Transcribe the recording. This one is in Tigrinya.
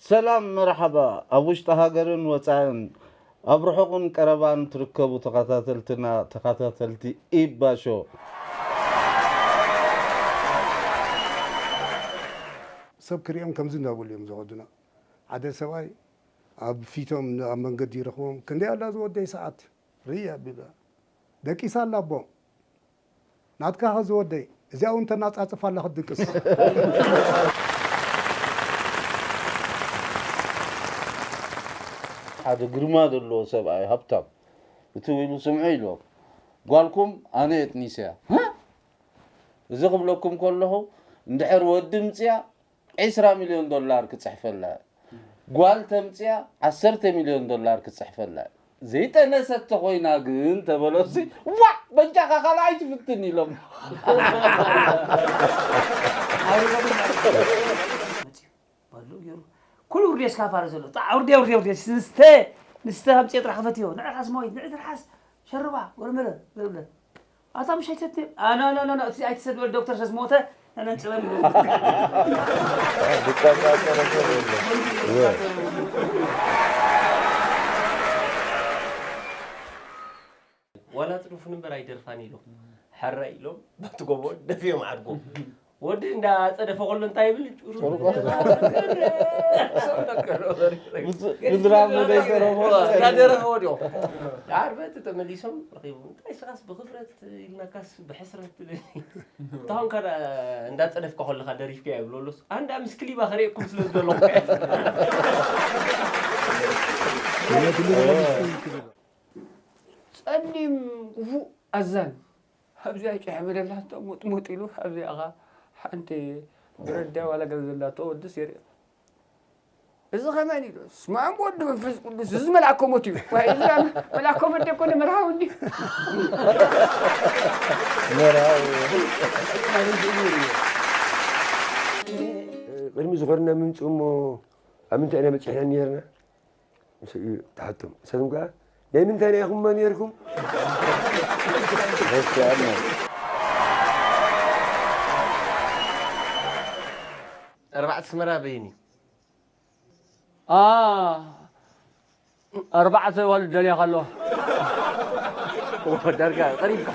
ሰላም መርሓባ ኣብ ውሽጢ ሃገርን ወጻእን ኣብ ርሑቕን ቀረባን ትርከቡ ተኸታተልትና ተኸታተልቲ ኢባ ሾ። ሰብ ክሪኦም ከምዚ እንዳበሉ እዮም ዝኸዱና። ሓደ ሰብኣይ ኣብ ፊቶም ኣብ መንገዲ ይረኽቦም፣ ክንደይ ኣላ ዝወደይ ሰዓት ርእ ኣቢሉ። ደቂሳ ኣላ ኣቦ። ናትካ ኸ ዝወደይ፣ እዚኣ እውን ተናጻጽፍ ኣላ ክትድቅስ። ሓደ ግርማ ዘለዎ ሰብኣይ ሃብታም ክትው ኢሉ ስምዑ ኢልዎም። ጓልኩም ኣነ እየ ጥኒሰያ። እዚ ክብለኩም ከለኹ እንድሕር ወዲ ምፅያ ዕስራ ሚልዮን ዶላር ክፅሕፈላ እየ። ጓል ተምፅያ ዓሰርተ ሚልዮን ዶላር ክፅሕፈላ እየ። ዘይጠነሰት ተኾይና ግን ተበሎሲ ዋዕ በጃኻ ካልኣይ ትፍትን ኢሎም። በሉ ገይሩ ኩሉ ውርዴ ስካፋ ዘሎ ጣዕ ውርዴ ውርዴ ውርዴ ንስተ ንስተ ከምፅዮ ጥራሕ ክፈትዮ ንዕኻስ ማዊት ንዕ ትርሓስ ሸርባ ገለመለ ገለመለ ኣታ ምሽ ኣይትሰትም ኣና ና ና እቲ ኣይትሰት በል ዶክተር ሰስ ሞተ ነነን ጭበል ዋላ ጽዱፍን እምበር ኣይደርፋን ኢሎም ሓራይ ኢሎም በቲ ጎቦ ደፊኦም ዓድጎም ወዲ እንዳ ጸደፈ ከሎ እንታይ ይብል ምድራፍ ዘይተረፎ እንዳደረፈ ወዲኦም ዓርበቲ ተመሊሶም ረኺቦም እንታይ ስኻስ ብኽፍረት ኢልናካስ ብሕስረት ትብል እንታኾንካ እንዳጸደፍካ ከለኻ ደሪፍካ ይብሎ ኣሎስ ኣንዳ ምስ ክሊባ ከርእየኩም ስለ ዝደለኹ ጸሊም ክፉእ ኣዛን ኣብዚኣ ጭሕሚ ደላቶ ሙጥሙጥ ኢሉ ኣብዚኣ ኸ ሓንቲ ብረዳ ዋላ ገለ ዘላቶ ወድስ የርኢ እዚ ኸመን ኢሉ ስማዕም ወዲ መንፈስ ቅዱስ እዚ መልኣከ ሞት እዩ ዋይ እዚ መልኣከ ሞት ደኮነ መርሃዊ እንዲ ቅድሚ ዝኾርና ምምፅኡ እሞ ኣብ ምንታይ ኢና በፂሕና ነርና? ምስ እዩ ተሓቶም። ንሳቶም ከኣ ናይ ምንታይ ኢኹምማ ነርኩም? ኣርባዕተ ስመራ በይኒ ኣርባዕተ ዋልድ ደልያ ከሎ ዳርጋ ቀሪብካ